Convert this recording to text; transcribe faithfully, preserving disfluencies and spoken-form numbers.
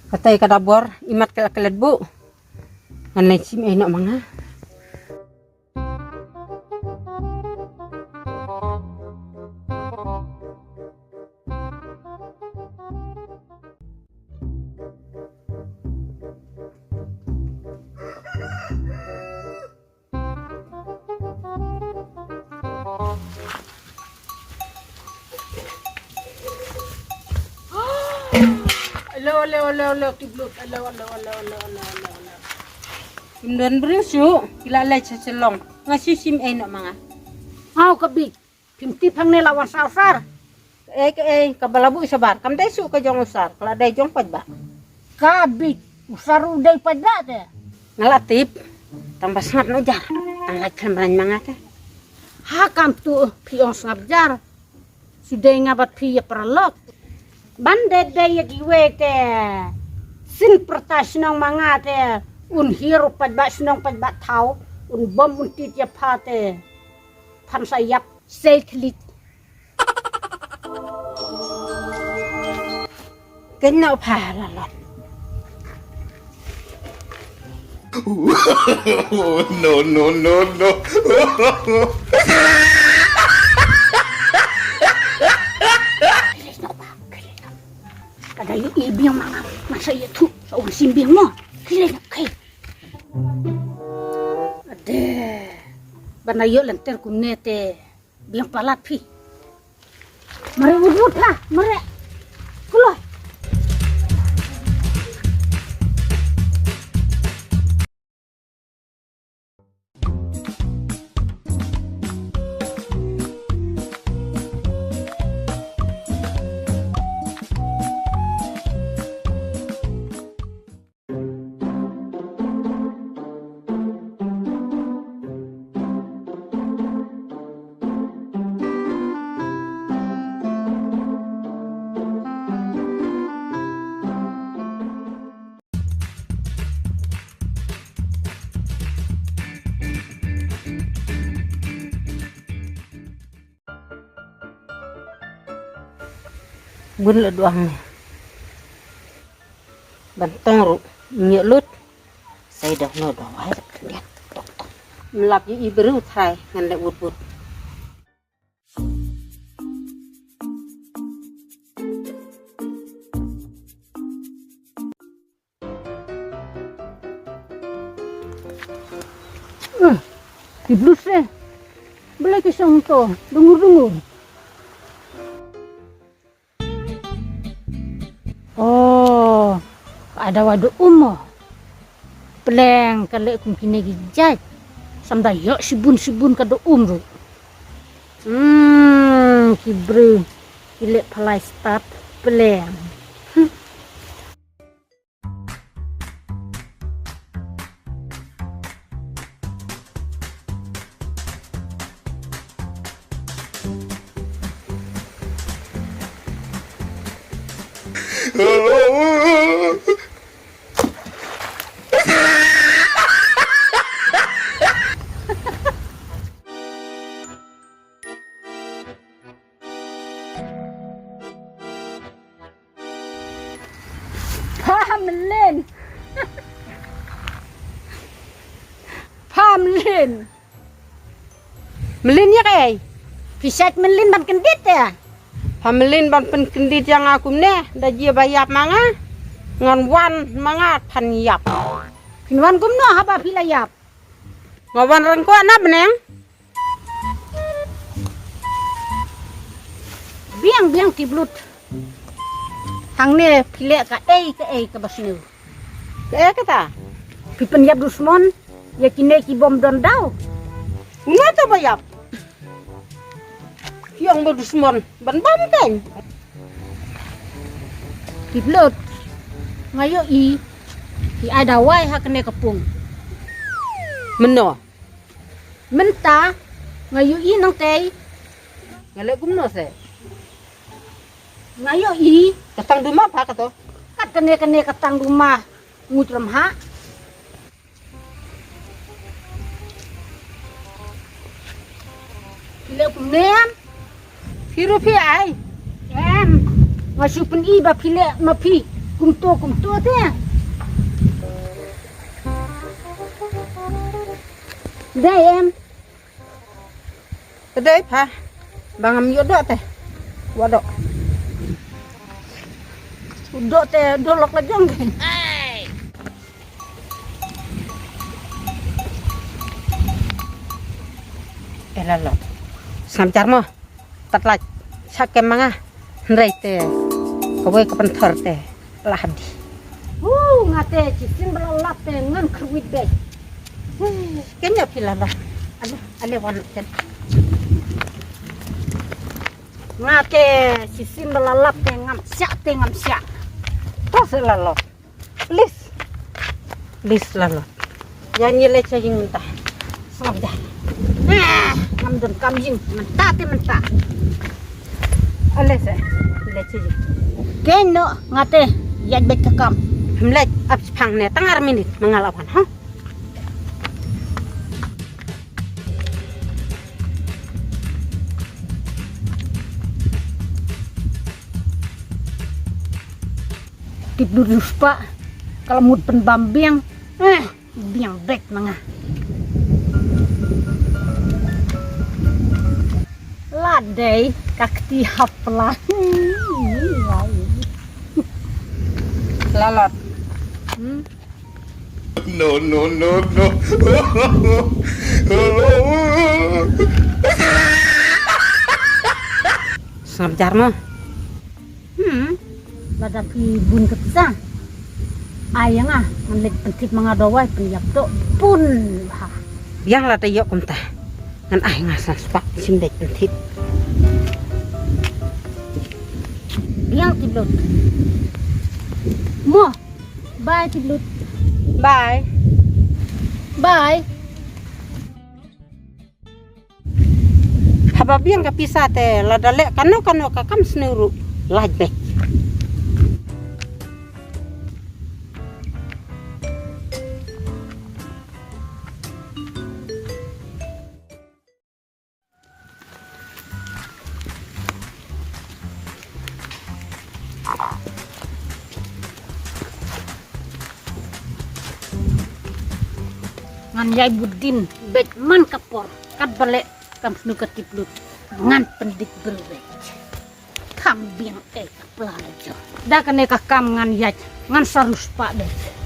Katai ka da bor, imat ka la klet bu. Ngan leit shim ei noh ma nga. Alo, alo, alo, alo, alo, ki blut. Alo, alo, alo, alo, alo, alo, alo. Kim don briew shuh, ki la leit sha Shillong. Nga shu shim ei noh ma nga. Aw, ka bit. Phim tip hangne la wan sha u sar. Kaei, kaei, kaba la buh shabar. Kam dei shuh ka jong u sar, ka la dei jong paidbah. Ka bit, u sar u dei paidbah te. Nga la tip, tang ba sngap noh jar. Tang la khlem rang ma nga te. Ha kam tu phi ong sngap jar. Shu dei nga bad phi ïa paralok. Ban dei dei ïa kiwei te. Shin pyrta shnong ma nga te. Un hiar u paidbah shnong paidbah thaw. Un bom un tit ïa pha te. Phan sa ïap sei thlit. Kynnoh pha la lot. No, no, no, no. Ka da ïohi biang ma nga, nga sa ïathuh sa u mynsiem biang mo. Khie leit noh, khie. Ade. Ban da ïoh lynter kumne te. Biang palat phi. Mare wut wut pha, mare. Kuloi. Bun la duang ne. Ban tong ruh, ñiuh lut. Sai dong no dong ai dak dak. Mlap ïa i briew trai ngan leh wut wut. Eh, ki blues eh. Balei ki shong to, dungur dungur. Oh, ka dawa da um mo. Pleng ka leh kum kine ki jait. Sam da ïoh shibun shibun ka da um ruh. Hmm, ki briew ki leh phalai stad pleng. Hmm. Pha mlien. Pha mlien. Mlien ïa kaei? Phi shait mlien ban kyndit ïa. Pha mlien ban pynkyndit ïa nga kumne, da jia ba ïap ma nga. Ngan wan ma nga phan ïap. Phin wan kumno haba phi la ïap? Nga wan ryngkoh na bneng. Biang biang ki blut. Hangne phi leh kaei kaei kaba sniew. Kaei kata? Phi pynïap dusmon ïa kine ki bym don daw. Uno to ba ïap. Ki ong ba dusmon ban bam kein. Ki blut. Nga ïohi ki ai dawai ha kane ka pung. Mynno? Mynta nga ïohi nangtei. Nga leh kumno se? Nga ïohi. Ka tang duma pha kato. Kat kane kane ka tang duma. Ngut ram ha. Phi leh kumne em? Phi ruh phi ai. Em. Nga shu pyni ba phi leh ma phi. Kumto, kumto te. Dei em. Te dei pha. Ba ngam ïoh doh te. Wa doh. Doh te, doh lok la jong. Eh, la lok. Sam jar mo. Pat lait, sha kem ma nga. Hynrei te, kawei ka pynthor te, la hap di. Hu, nga te, shisien ba la lap te, ngan kyrwit beit. Ken ïa phi la la. Ale, ale wan ken. Nga te, shisien ba la lap te, ngam shah te, ngam shah. To se la lok. Please. Please la lok. Ïa ngi leit sha ïing mynta. Sngap da. Ah, ngam don kam ïing mynta te mynta. Ale se. Leit sha ïing. Ken no nga te ïaid beit ka kam. Hym leit ap shipang ne tang ar minit ma nga la wan ha. Tip lut riewspah, ka la mut pynbam biang. Eh, biang beit ma nga. La dei ka kti hapla. La lot. Hmm? No, no, no, no. Sngap jar mo. Hmm. Lada phi bun ka pisa, ai ïa nga, ngan leit pyntip ma nga dawai pynïap to bun bha. Biang lada ïoh kumta. Ngan ai nga san spah shim leit pyntip. Biang Tiplut. Mo. Bye Tiplut. Bye. Bye. Haba biang ka pisa te lada leh kano kano ka kam sniew ruh lait beit. Ngan ïai bud dien beit man ka por katba leh kam sniew ka Tiplut. Ngan pyndik briew beit. Kam biang ei ka pla la jong. Da kane ka kam ngan ïaid ngan sa riewspah beit.